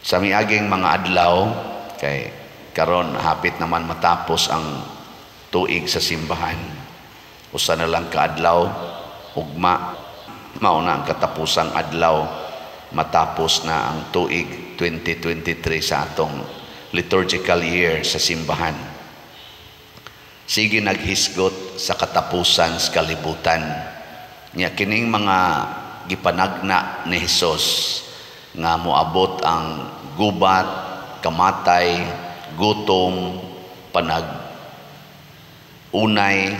Sa miaging mga adlaw, kay karon hapit naman matapos ang tuig sa simbahan. Usa na lang kaadlaw, ugma, mao na ang katapusang adlaw, matapos na ang tuig 2023 sa atong liturgical year sa simbahan. Sige naghisgot sa katapusan sa kalibutan. Nya kining mga gipanagna ni Hesus nga moabot ang gubat, kamatay, gutom, panag unay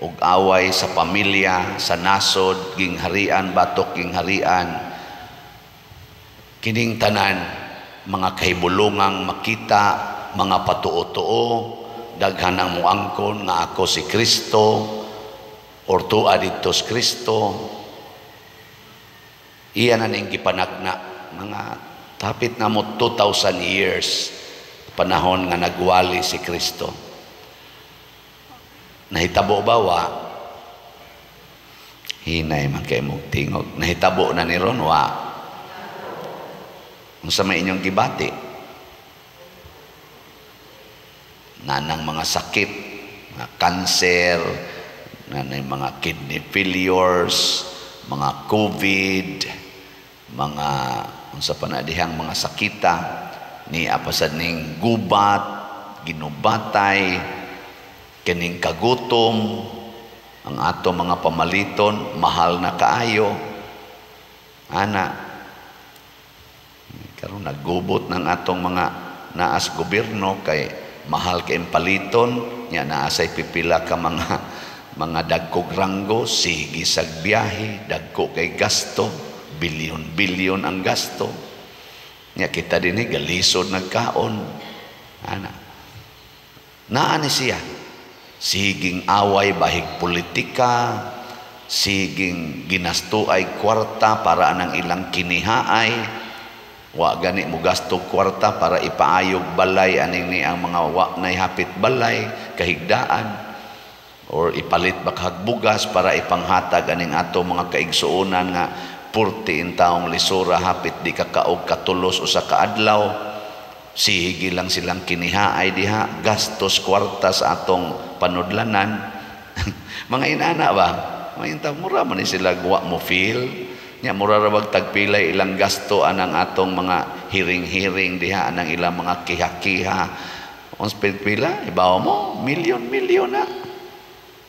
ug away sa pamilya, sa nasod, gingharian batok gingharian. Kining tanan mga kahibulungang makita, mga patuo-tuo, daghan ang muangkon nga ako si Kristo or tua didto si Kristo. Iya na ning gipanagna mga tapit na mo 2,000 years panahon nga nagwali si Kristo. Nahitabo ba wa? Hinay man kay mong tingog. Nahitabo na ni ron wa? Unsa may inyong gibati? Nanang mga sakit, mga kanser, nanay mga kidney failures, mga COVID, mga unsa pa na dihang mga sakita, ni apasad ning gubat, ginubatay, kining kagutom, ang ato mga pamaliton, mahal na kaayo. Ana, karon naggubot ng atong mga naas gobyerno kay mahal kay paliton, nya naasay pipila ka mga dagkog ranggo, sige sag biyahe, dagko kay gasto, bilyon-bilyon ang gasto. Nya kita dinhi galisod nagkaon. Ana. Naa ni siya. Siging away bahig politika, siging ginasto ay kwarta para anang ilang kinihaay. Wa gani mo gasto kwarta para ipaayog balay aning ni ang mga wa nay hapit balay kahigdaan, or ipalit ba bugas para ipanghatag aning ato mga kaigsuonan nga purti in taong lisura hapit di kakaog katulos usa ka adlaw. Sige lang silang kinihaay diha, gastos kwarta sa atong panudlanan. Mga inana ba? Mga inta, mura man ni sila wa mo feel. Nya mura ra bag tagpilay ilang gasto anang atong mga hiring-hiring diha, anang ilang mga kiha-kiha. Ons pila, ibaw mo, milyon-milyon na.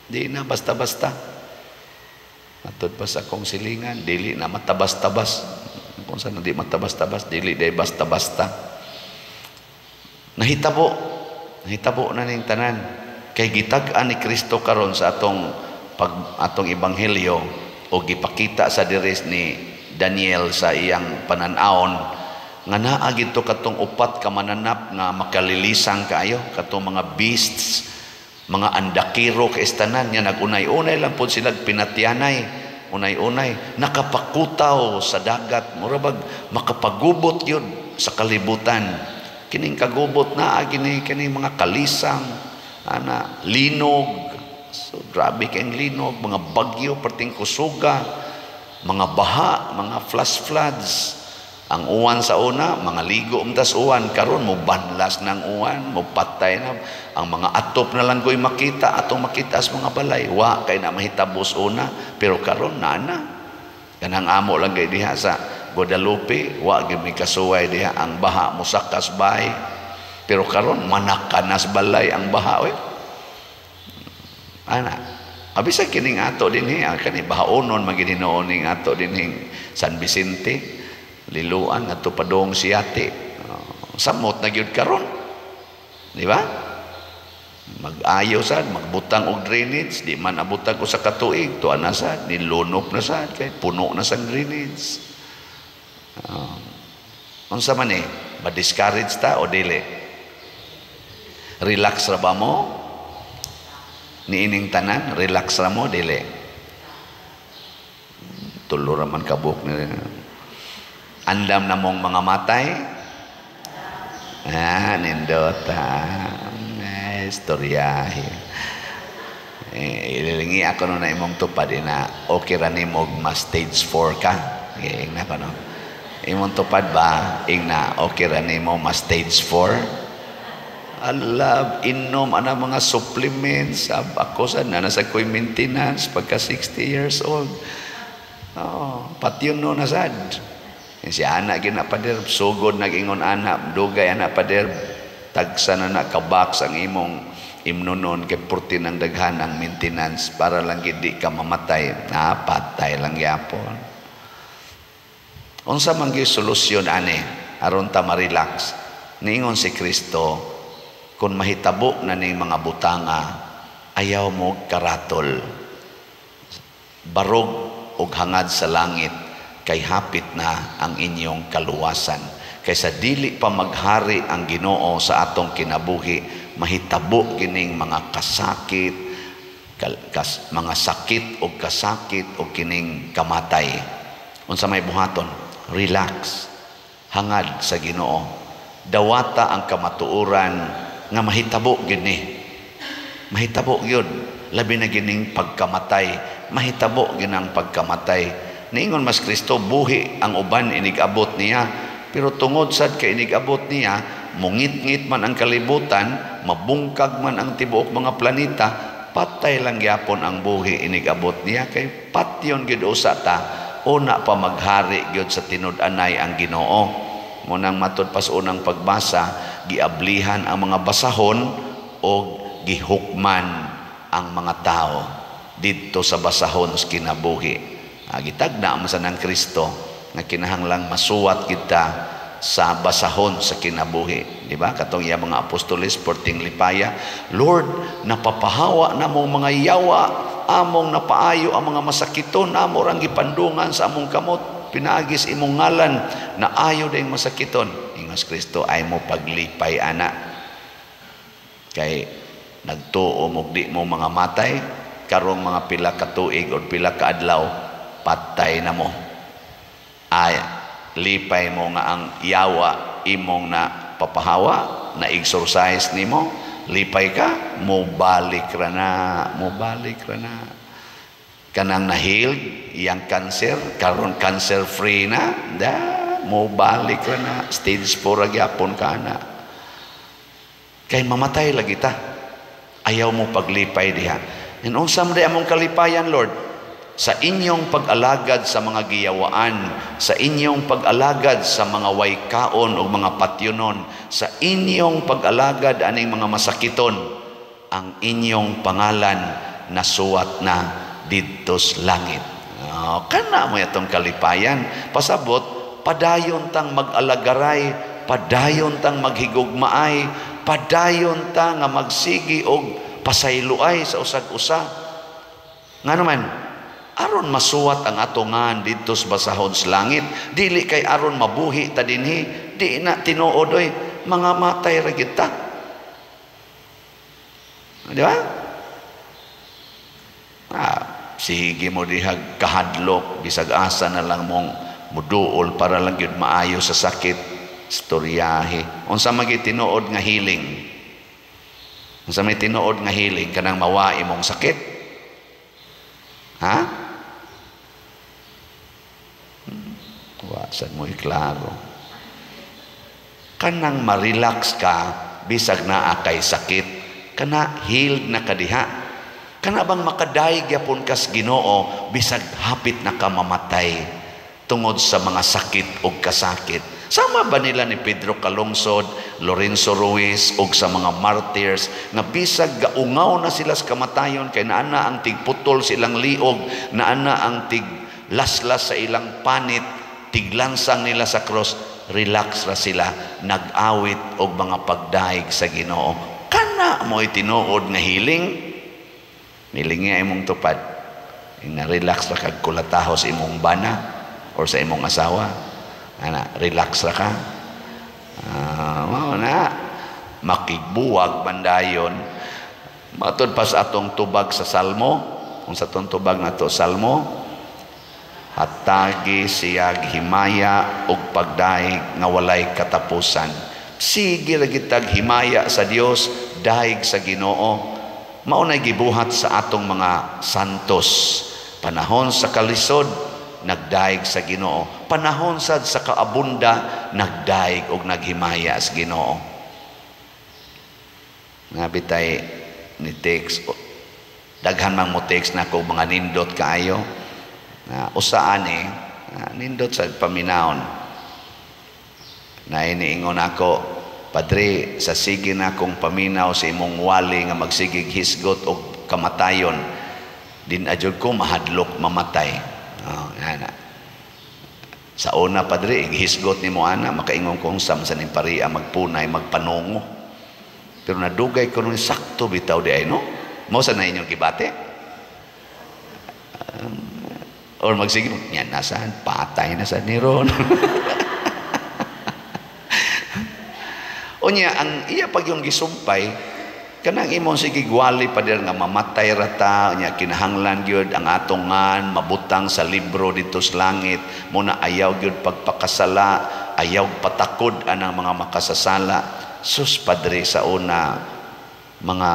Di na basta-basta. Atod pa sa akong silingan, dili na matabas-tabas. Kung saan di matabas-tabas, dili day basta-basta. Nahitabo, nahitabo na ning tanan. Kay gitag-an ni Kristo karon sa atong pag atong ebanghelyo o gipakita sa dires ni Daniel sa iyang panan-awon nga naa gidto katong upat ka mananap nga makalilisang kaayo, katong mga beasts, mga andakiro kaistanan nya nagunay-unay lang pod sila pinatyanay, unay-unay nakapakutaw sa dagat, mura bag makapagubot yun sa kalibutan. Kining kagubot na kini kining mga kalisang ana linog. So grabe kay linog, mga bagyo perting kusuga, mga baha, mga flash floods. Ang uwan sa una, mga ligo umtas uwan, karon mo banlas ng uwan, mo patay na ang mga atop na lang ko'y makita, atong makita sa mga balay. Wa kay na mahitabos una, pero karon na na. Kanang amo lang kay diha sa Guadalupe, wa gyud mi kasuway diha ang baha mosakas bahay. Pero karon manakanas balay ang baha oy. Ana, abisa kining ato dinhi, kani bahaonon magininuon ning ato dinhi San Vicente, Liloan ato padong Siyate. Samot na gyud karon. Di ba? Mag-ayo sad, magbutang og drainage, di man abutag usa ka tuig, tuwa na sad, nilunop na sad kay puno na sang drainage. Unsa man eh, ma-discourage ta o dili? Relax ra ba mo? Niining tanan, relax ra mo, dili? Tulo ra man kabuk ni. Andam na mong mga matay? Ah, nindot ha. Eh, istorya. Eh, ililingi ako no na imong tupad na okay ra nimog ma stage 4 ka. Okay, na ko no. Imong tupad ba? Ingna, okay ra nimo ma stage 4? Allah, inom ana mga supplements. Ako sa na nasa ko'y maintenance pagka 60 years old. Oh, patyon no nasad. Si ana gina pader, sugod nag-ingon ana, dugay ana pader, tagsa na na ka-box ang imong imnonon kay purti ng daghan ang maintenance para lang gid ka mamatay. Na patay lang gyapon. Unsa man gyud solusyon ani aron ta ma-relax? Niingon si Kristo, kung mahitabo na ning mga butanga, ayaw mo karatol. Barog og hangad sa langit kay hapit na ang inyong kaluwasan. Kaysa dili pa maghari ang Ginoo sa atong kinabuhi, mahitabo kining mga kasakit, mga sakit og kasakit og kining kamatay. Unsa may buhaton? Relax. Hangad sa Ginoo. Dawata ang kamatuoran nga mahitabo gyud ni. Mahitabo gyud. Labi na gining pagkamatay. Mahitabo gyud ang pagkamatay. Niingon mas Kristo, buhi ang uban inig-abot niya. Pero tungod sad kay inig-abot niya, mungit-ngit man ang kalibutan, mabungkag man ang tibuok mga planeta, patay lang gyapon ang buhi inig-abot niya. Kay patyon gyud usa ta, una pa maghari gyud sa tinud-anay ang Ginoo. Munang matud pas unang pagbasa, giablihan ang mga basahon o gihukman ang mga tao didto sa basahon sa kinabuhi. Gitagna man sa ng Kristo nga kinahanglang masuwat kita sa basahon sa kinabuhi. Di ba? Katong iya mga apostoles perting lipaya, Lord, napapahawa na mong mga yawa, among napaayo ang mga masakiton, amo rang gipandungan sa among kamot, pinaagis imong ngalan, na ayo dayong masakiton. Ingos Kristo, ay mo paglipay ana. Kay nagtuo mo di mo mga matay, karong mga pila ka tuig o pila ka adlaw, patay na mo. Ay, lipay mo nga ang yawa imong na papahawa, na exercise nimo, lipay ka, mo balik ra na, mo balik ra na. Kanang na-healed, iyang cancer, karon cancer free na, da, mo balik ra na, stage 4 ra gyapon ka na. Kay mamatay lagi ta. Ayaw mo paglipay diha. And unsa man among kalipayan, Lord? Sa inyong pag-alagad sa mga giyawaan, sa inyong pag-alagad sa mga waykaon o mga patyonon, sa inyong pag-alagad aning mga masakiton, ang inyong pangalan nasuwat na didto sa langit. Oh, kana mo itong kalipayan. Pasabot, padayon tang mag-alagaray, padayon tang maghigugmaay, padayon ta nga magsigi og pasayloay sa usag-usa. Nga naman, aron masuwat ang atongan didto sa basahon sa langit, dili kay aron mabuhi ta dinhi, di na tinuod oy, mga matay ra gid ta. Di ba? Sige mo dihag kahadlok, bisag asa na lang mong muduol para lang gyud maayo sa sakit, storyahe. Unsa man gyud tinuod nga healing? Unsa may tinuod nga healing kanang mawa imong sakit? Ha? Wa sad mo iklaro. Kanang ma-relax ka bisag naa kay sakit, kana healed na kadiha. Kana bang makadayeg gyapon kas Ginoo bisag hapit na ka mamatay tungod sa mga sakit og kasakit. Sama ba nila ni Pedro Calungsod, Lorenzo Ruiz og sa mga martyrs nga bisag gaungaw na sila sa kamatayon kay naana ang tigputol silang liog, naana ang tiglaslas sa ilang panit, tiglansang nila sa cross, relax ra sila, nag-awit og mga pagdaig sa Ginoo. Kana mo'y tinuod nga healing. Nilingi imong tupad. Nga relax ra kag kulataho sa imong bana or sa imong asawa. Ana, relax ra ka. Mao na makigbuwag bandayon. Matud pa sa atong tubag sa Salmo, kung sa atong tubag nato Salmo, hatagi siyag himaya og pagdaig nga walay katapusan. Sige ra gitag himaya sa Dios, daig sa Ginoo. Mao nay gibuhat sa atong mga santos. Panahon sa kalisod, nagdaig sa Ginoo. Panahon sad sa kaabunda, nagdaig og naghimaya sa Ginoo. Nabitay ni text, daghan mang mo text nako, mga nindot kaayo. Na usaan eh, nindot sa paminawon. Na iniingon ako, "Padre, sa sige na akong paminaw sa imong wali nga magsigig hisgot og kamatayon, din adjud ko mahadlok mamatay." Oh, ana. Sa una, padre, ighisgot nimo ana, makaingon kong sam sa ning paria magpunay, magpanungo. Pero nadugay ko nung sakto bitaw di ay, no? Mo sa na inyong gibate? Or magsige, yan, nasaan? Patay na sa niron. Unya, ang iya pag yung gisumpay, kanang imong sige gwali pader nga mamatay rata nya, kinahanglan gyud ang atong ngan mabutang sa libro dito sa langit mo na, ayaw gyud pagpakasala, ayaw patakod anang mga makasasala. Sus, padre, sa una mga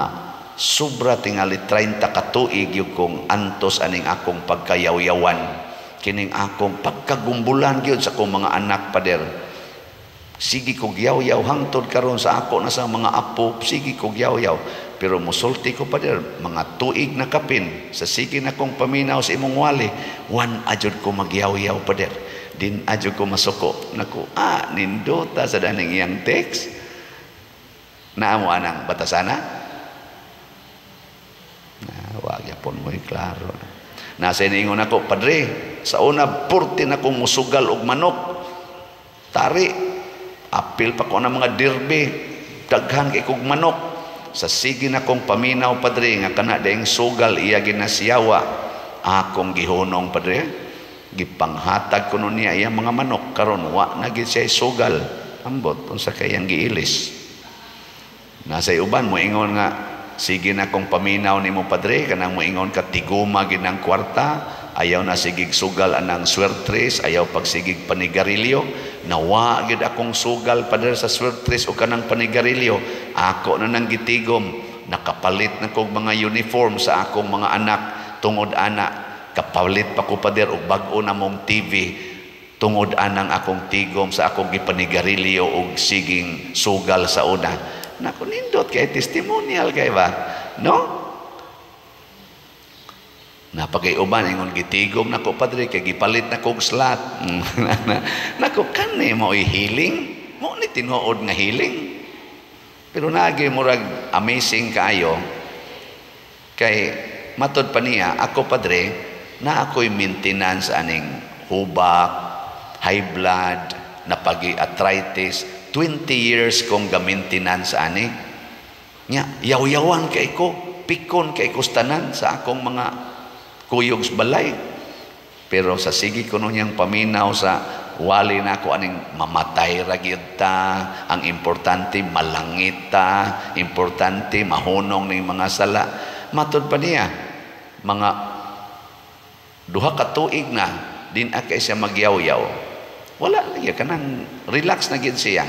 sobra tingali 30 ka tuig gyud kong antos aning akong pagkayawyawan, kining akong pagkagumbulan gyud sa akong mga anak, pader. Sige kog yaw-yaw hangtod karon sa ako na sa mga apo, sige kog yaw-yaw. Pero musulti ko, pader, mga tuig na kapin sa sige na kong paminaw sa imong wali, wan ajud ko magyaw-yaw, pader. Din ajud ko masuko. Naku, nindota sa daning iyang text. Naamo anang batasana? Na, wag yapon mo klaro. Nasa iniingon ako, "Padre, sa una purti na kong musugal og manok. Tari, apil pa ko ng mga derby, daghan kay kog manok. Sa sige na kong paminaw, padre, nga kana daing sugal iya ginasiyawa, akong gihunong, padre. Gipanghatag ko nun niya iyang mga manok, karon wa na gid siya sugal." Ambot unsa kayang giilis. Nasa uban moingon nga, "Sige na kong paminaw nimo, padre, kanang moingon ka tiguma gid ng kwarta, ayaw na sigig sugal anang swertres, ayaw pagsigig panigarilyo. Nawa gid akong sugal, padre, sa swertres o kanang panigarilyo. Ako na nang gitigom, nakapalit na kog mga uniform sa akong mga anak tungod ana, kapalit pa ko, pader, og bag-o na mong TV tungod anang akong tigom sa akong gipanigarilyo og siging sugal sa una." Naku, nindot kay testimonial kay ba, no? Napagay uban ingon, "Gitigom nako, padre, kay gipalit na kog slot." Nako, kani mo healing, mo ni tinuod nga healing. Pero nagi murag amazing kaayo kay matod pa niya, "Ako, padre, na ako'y maintenance aning hubak, high blood, napagi arthritis, 20 years kong ga-maintenance ani. Nya, yaw-yawan kay ko, pikon kay kustanan sa akong mga kuyog sa balay. Pero sa sige ko niyang paminaw sa wali na ako aning mamatay ra gyud ta, ang importante malangit ta, importante mahunong ning mga sala." Matod pa niya, mga 2 ka tuig na din akay siya magyaw-yaw. Wala na kanang relax na gyud siya.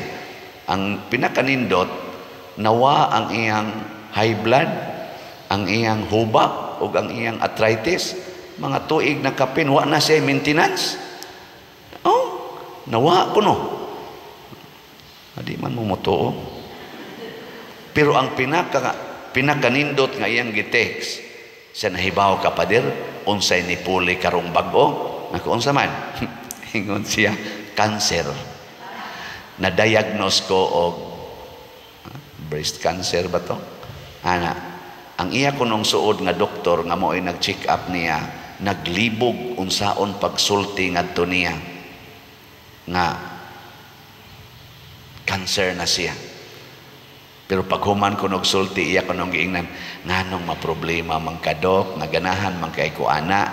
Ang pinakanindot, nawa ang iyang high blood, ang iyang hubak ug ang iyang arthritis, mga tuig na kapin wa na siya maintenance. Oh, nawa kuno. Adi man mo motuo. Pero ang pinakanindot nga iyang gitext, siya nahibaw ka, pader, unsay ni puli karong bag-o? Naku, unsa man? Ingon siya, cancer. Na-diagnose ko og breast cancer ba to? Ana, ang iya kunong suod nga doktor nga mo'y nag-check up niya, naglibog unsaon pagsulti ngadto niya nga cancer na siya. Pero paghuman ko nagsulti, iya ko nung giingnan, "Nganong maproblema man ka, dok, nga ganahan man kay ko ana,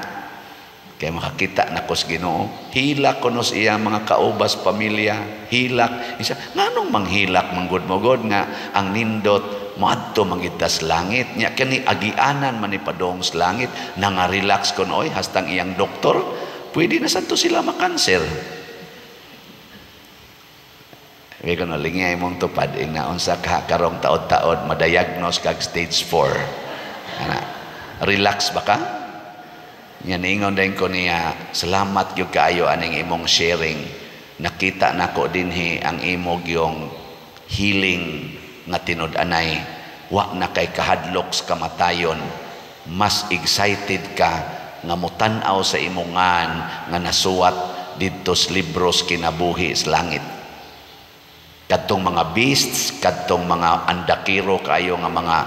kay makakita na ko sa Ginoo." Hilak ko nos iya mga kaubas pamilya, hilak. Isa, nganong manghilak manggod mo god nga ang nindot moadto mangitas langit nya, kani agianan man ni padong sa langit, nanga-relax kon oy hastang iyang doktor, pwede na sadto sila makanser. Kaya kung nalingay mong tupad, ing naunsa ka karong taod-taod, madiagnose kag stage 4. Ana, relax ba ka? Nya niingon din ko niya, "Salamat gyud kaayo aning imong sharing. Nakita nako dinhi ang imo gyung healing nga tinud-anay. Wa na kay kahadlok sa kamatayon. Mas excited ka nga mutan-aw sa imong ngan nga nasuwat didto sa libros kinabuhi sa langit." Kadtong mga beasts, kadtong mga andakiro kaayo nga mga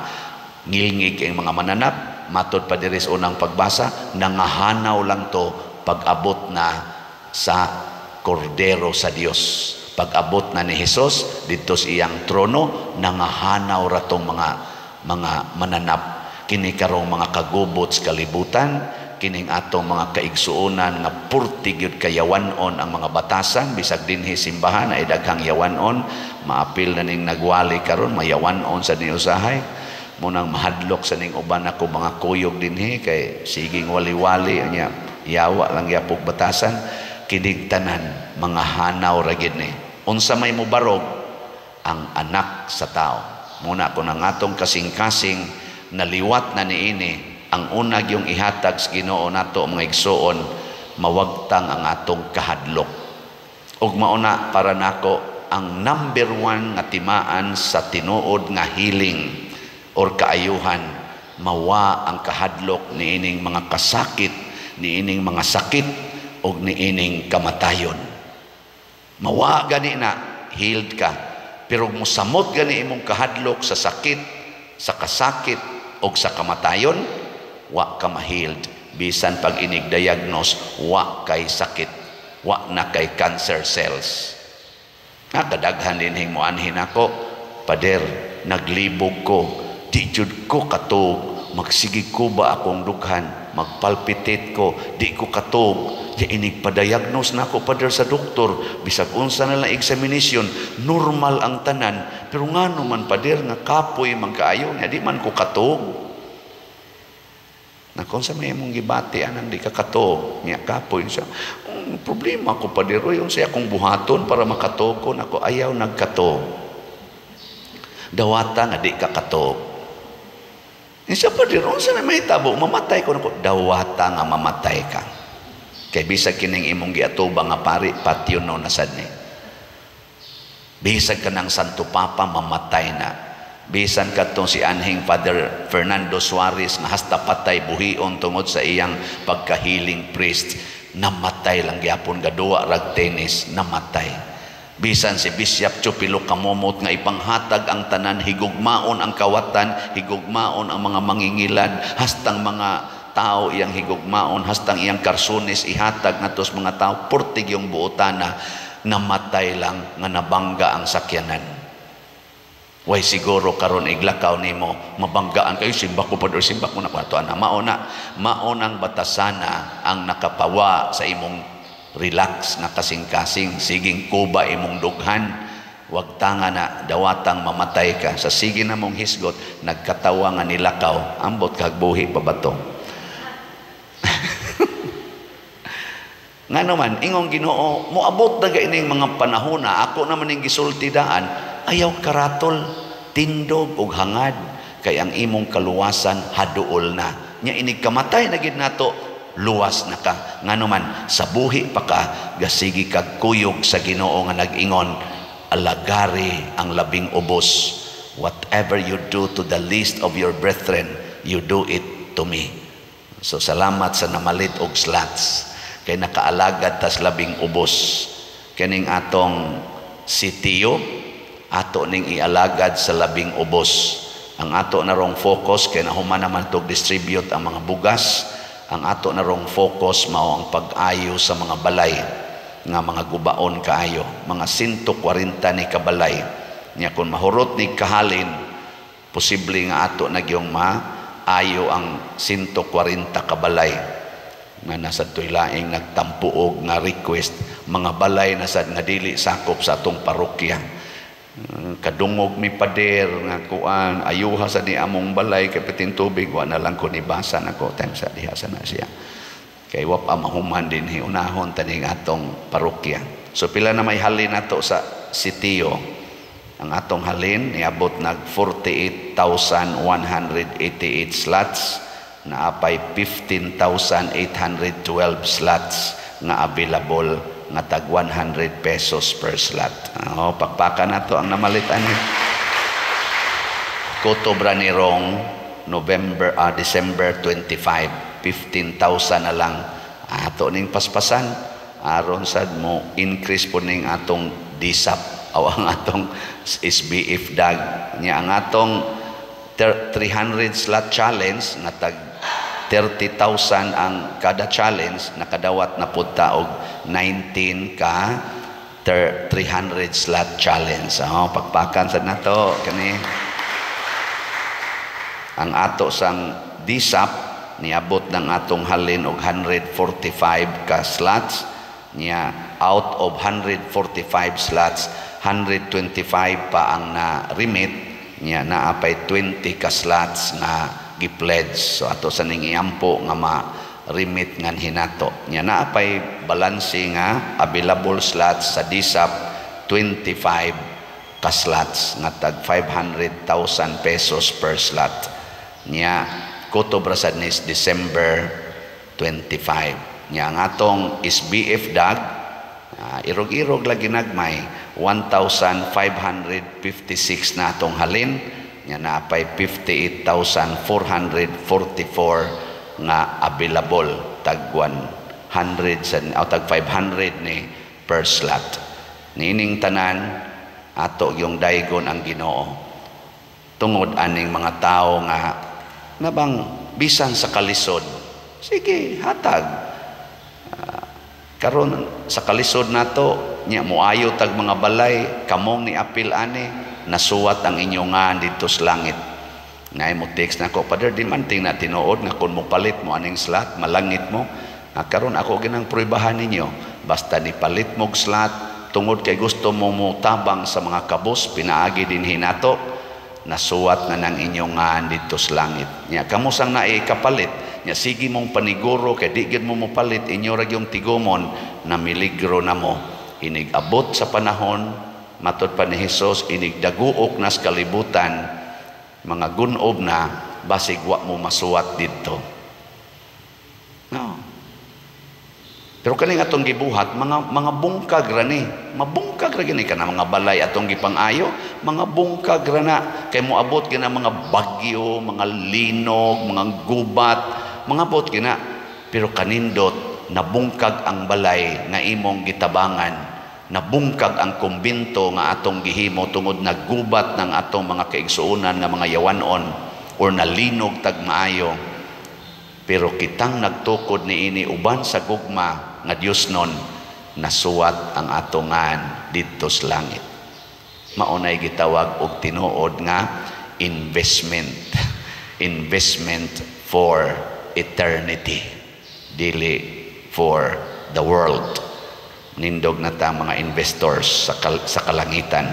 ngilngig kay mga mananap, matod pa diri sa unang pagbasa, nangahanaw lang to pag-abot na sa Kordero sa Dios. Pag-abot na ni Hesus didto sa iyang trono, nangahanaw ra tong mga mananap. Kini karong mga kagubot sa kalibutan, kining atong mga kaigsuonan nga purti gyud kayawanon ang mga batasan, bisag dinhi simbahan ay daghang yawanon, maapil na ning nagwali karon, mayawanon sa ni usahay. Munang mahadlok sa ning uban ako mga kuyog dinhi kay siging wali-wali nya yawa lang yapog batasan. Kining tanan mga hanaw ra gid ni. Unsa may mobarog? Ang Anak sa Tao. Muna kun ang atong kasing-kasing naliwat na niini, ang unag yung ihatag sa Ginoo nato, mga igsuon, mawagtang ang atong kahadlok. Ug mauna para nako ang number one nga timaan sa tinuod nga healing or kaayuhan, mawa ang kahadlok niining mga kasakit, niining mga sakit og niining kamatayon. Mawa gani na, healed ka. Pero musamot gani imong kahadlok sa sakit, sa kasakit og sa kamatayon, wa ka ma-healed. Bisan pag inig diagnose, wa kay sakit, wa na kay cancer cells. Nakadaghan din hing moanhin ako, "Pader, naglibog ko, di jud ko katog, magsigig ko ba akong dughan, magpalpitate ko, di ko katog. Di inig pa-diagnose na ako, pader, sa doktor, bisag unsa na lang examination, normal ang tanan, pero ngano man, pader, nga kapoy man kaayo, nga di man ko katog." Na kung sa may imong gibati anang di ka katog, nya kapoy siya. "Problema ko, pader, yung siya akong buhaton para makatog ko." Nako, ayaw nagkatog. Dawata nga di ka katog. Siya, "Pader, unsa na mahitabo, mamatay ko?" Nako, dawata nga mamatay ka. Kay bisag kining imong giatubang nga pari, patyon no nasad ni. Bisag ka ng Santo Papa, mamatay na. Bisan kadtong si anhing Father Fernando Suarez nga hasta patay buhion tungod sa iyang pagka-healing priest, namatay lang gyapon, gaduwa rag tennis, namatay. Bisan si Bishop Chupilo Camomot nga ipanghatag ang tanan, higugmaon ang kawatan, higugmaon ang mga mangingilad, hastang mga tao iyang higugmaon, hastang iyang karsunis ihatag ngadto sa mga tao, purtig yung buotana, namatay lang nga nabangga ang sakyanan. Way siguro karon iglakaw nimo mabanggaan kayo, simba ko pa, simba ko na ato ana. Mao na, mao nang batasana ang nakapawa sa imong relax nga kasing-kasing, siging kuba imong dughan. Wag tanga na, dawatang mamatay ka. Sa sige na mong hisgot, nagkatawa nga nilakaw, ambot kag buhi pa ba to? Nga naman, ingong Ginoo, moabot na ining mga panahon na ako naman ning gisulti daan, ayaw karatol, tindog og hangad, kay ang imong kaluwasan haduol na. Nya inig kamatay na gid nato, luwas na ka. Nga naman, sa buhi pa ka, gasigi kag kuyog sa Ginoo nga nag-ingon, alagari ang labing ubos. Whatever you do to the least of your brethren, you do it to me. So salamat sa namalit og slots, kay nakaalagad tas labing ubos. Kining atong sitiyo, ato ning ialagad sa labing ubos. Ang ato na rong focus, kay nahuman naman tog distribute ang mga bugas, ang ato na rong focus mao ang pag-ayo sa mga balay nga mga gubaon kaayo, mga 140 ni kabalay. Nya kun mahurot ni kahalin, posible nga ato na gyung maayo ang 140 kabalay nga nasa to'y laing nagtampuog nga request, mga balay na sad nga dili sakop sa atong parokya. Kadungog mi, pader, nga kuan, ayuha sa ni among balay kay pitin tubig. Wa na lang ko ni basa nako time sa diha sa na siya. Kay wa pa mahuman dinhi, unahon taning atong parokya. So pila na may halin nato sa sitiyo? Ang atong halin niabot nag 48,188 slots. Naapay 15,812 slots nga available nga tag 100 pesos per slot. Oh, pakpakan nato ang namalit ani. Kutob ra ni rong November, December 25, 15,000 na lang ato ning paspasan aron sad mo increase po ning atong DSAP o ang atong SBF DAG niya. Ang atong 300 slot challenge nga tag 30,000 ang kada challenge, nakadawat na pud ta og 19 ka 300 slot challenge. Oh, pakpakan sad nato kani. Ang ato sang DSAP, niabot ng atong halin og 145 ka slots niya. Out of 145 slots, 125 pa ang na remit niya. Naa pay 20 ka slots nga gi-pledge, so ato sa ning iampo nga ma remit ngan hinato niya. Naa pay balanse nga available slots sa DSAP, 25 ka slots nga tag 500,000 pesos per slot niya. Kutob ra sad ni December 25 niya. Ang atong SBF DAG, irog-irog lagi nagmay, 1,556 na atong halin nya. Naapay 58,444 nga available, tag 100 sa o tag 500 ni per slot. Niining tanan, ato yung daygon ang Ginoo tungod aning mga tao nga nabang bisan sa kalisod, sige hatag. Karon sa kalisod nato nya, moayo tag mga balay, kamong ni apil ani, nasuwat ang inyong ngan didto sa langit. Nga mo text nako, "Father, di man ting na tinuod nga kung mo palit mo aning slot, malangit mo." Karon ako ginang pruebahan ninyo. Basta ni palit mog slot tungod kay gusto mo mo tabang sa mga kabus pinaagi din hinato, nasuwat na ng inyong ngan didto sa langit. Nya kamo sang naay kapalit nya, sige mong paniguro kay di gyud mo mopalit, inyo ra gyung tigumon, na miligro na mo. Inig abot sa panahon, matod pa ni Hesus, inig daguok nas kalibutan, mga gunob na, basig wa mo masuwat didto. No. Pero kaning atong gibuhat, mga bungkag ra ni, mabungkag ra gini kana mga balay atong gipang-ayo, mga bungkag ra na kay moabot gina mga bagyo, mga linog, mga gubat, mga abot gina. Pero kanindot nabungkag ang balay nga imong gitabangan, nabungkag ang kumbinto nga atong gihimo tungod naggubat ng atong mga kaigsuonan nga mga yawanon or nalinog tag maayo. Pero kitang nagtukod niini uban sa gugma nga Dios nun, nasuwat ang atongan didto sa langit. Maunay gitawag og tinuod nga investment, investment for eternity, dili for the world. Nindog na ta mga investors sa kalangitan.